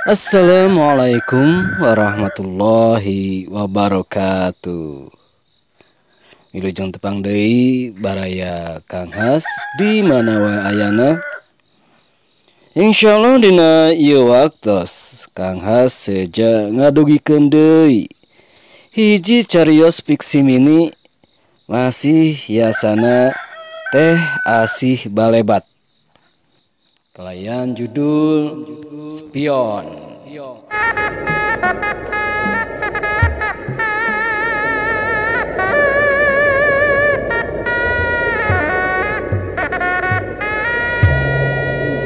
Assalamualaikum warahmatullahi wabarakatuh. Wilujeng tepang deui baraya Kang Has di mana wae ayana. Insyaallah dina ieu waktos Kang Has seja ngadugikeun deui hiji carios fiksi mini masih yasana Teh Asih Balebat. Kelayan judul Spion.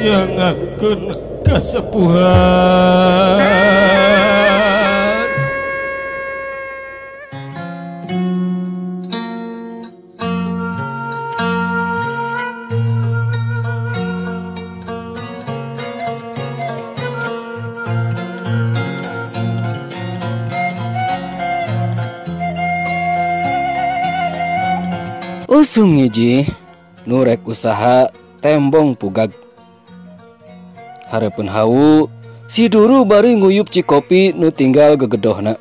Nyangakeun kasepuhan. Usum hiji nurek usaha tembong pugag. Hareupeun hawu si duru bari nguyup cikopi nu tinggal gegedohna.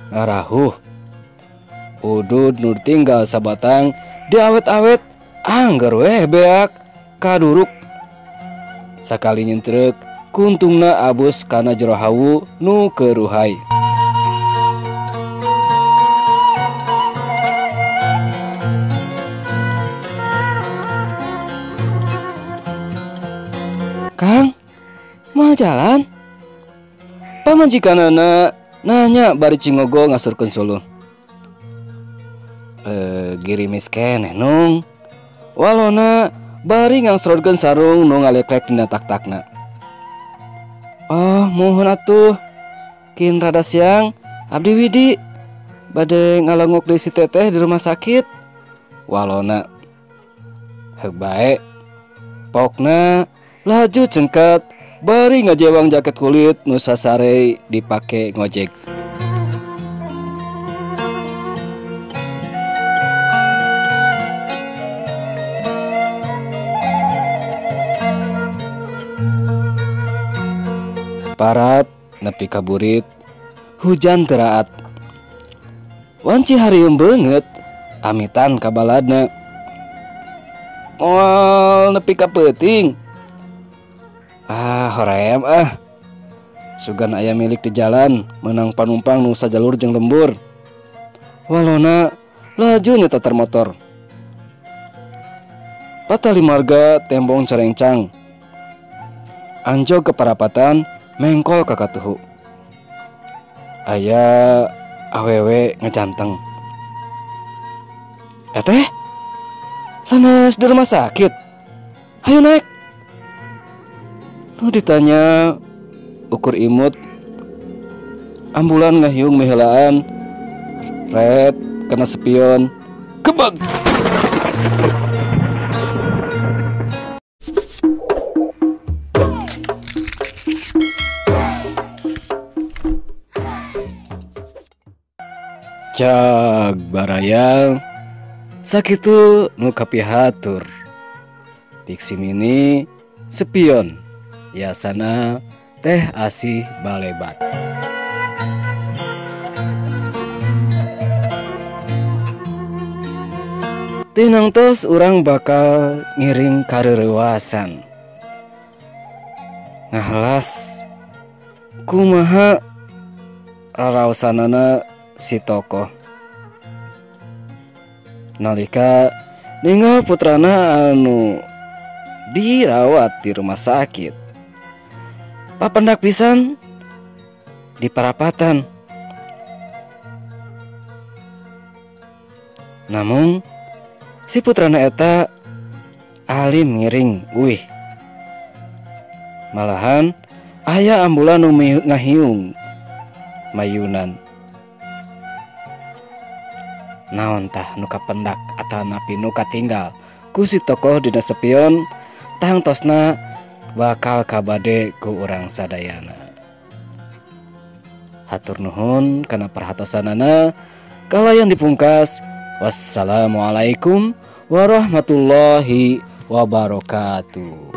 Ngarahuh udud nu tinggal sabatang diawet-awet angger weh beak kaduruk. Sakali nyentrek kuntungna abus kana jero hawu nu keruhai. Kang, mau jalan? Pamajikanana nanya bari cingogo ngasurkeun suluh. Girimis keneh nung. Walona bari ngangsrodkeun sarung nu ngaleklek dina tak-takna. Oh, muhun atuh. Kin rada siang, abdi Widi bade ngalenguk deui si teteh di rumah sakit. Walona heuk bae. Pokna laju cengkat bari ngajewang jaket kulit nu sasare dipake ngojek. Parat nepi ka burit hujan teu raat. Wanci harieum beungeut amitan ka baladna. Moal nepi ka peuting. Ah, hoream ah. Sugan aya milik di jalan, menang panumpang nu sajalur jeung lembur. Walona laju nyetatar motor. Patali marga tembong carengcang. Anjog ke parapatan, mengkol ka katuhu. Aya awewe ngecanteng. Teh, sanes di rumah sakit. Hayu naik. Nu ditanya ukur imut ambulan ngahiung miheulaan red kena spion kebag. Cag barayang sakitu nu kapihatur fiksi mini Spion yasana Teh Asih Balebat. Tinangtos urang bakal ngiring kareurewasan. Ngahalas kumaha raraosanana si tokoh nalika ninggal putrana anu dirawat di rumah sakit. Papendak pisan di parapatan. Namun si putrana eta alim ngiring uih. Malahan aya ambulan nu ngahiung mayunan. Naon tah nu kapendak atanapi nu katinggal ku si tokoh dina spion tangtosna bakal kabade ku urang sadayana. Hatur nuhun kana perhatosanana. Kalayan dipungkas. Wassalamualaikum warahmatullahi wabarakatuh.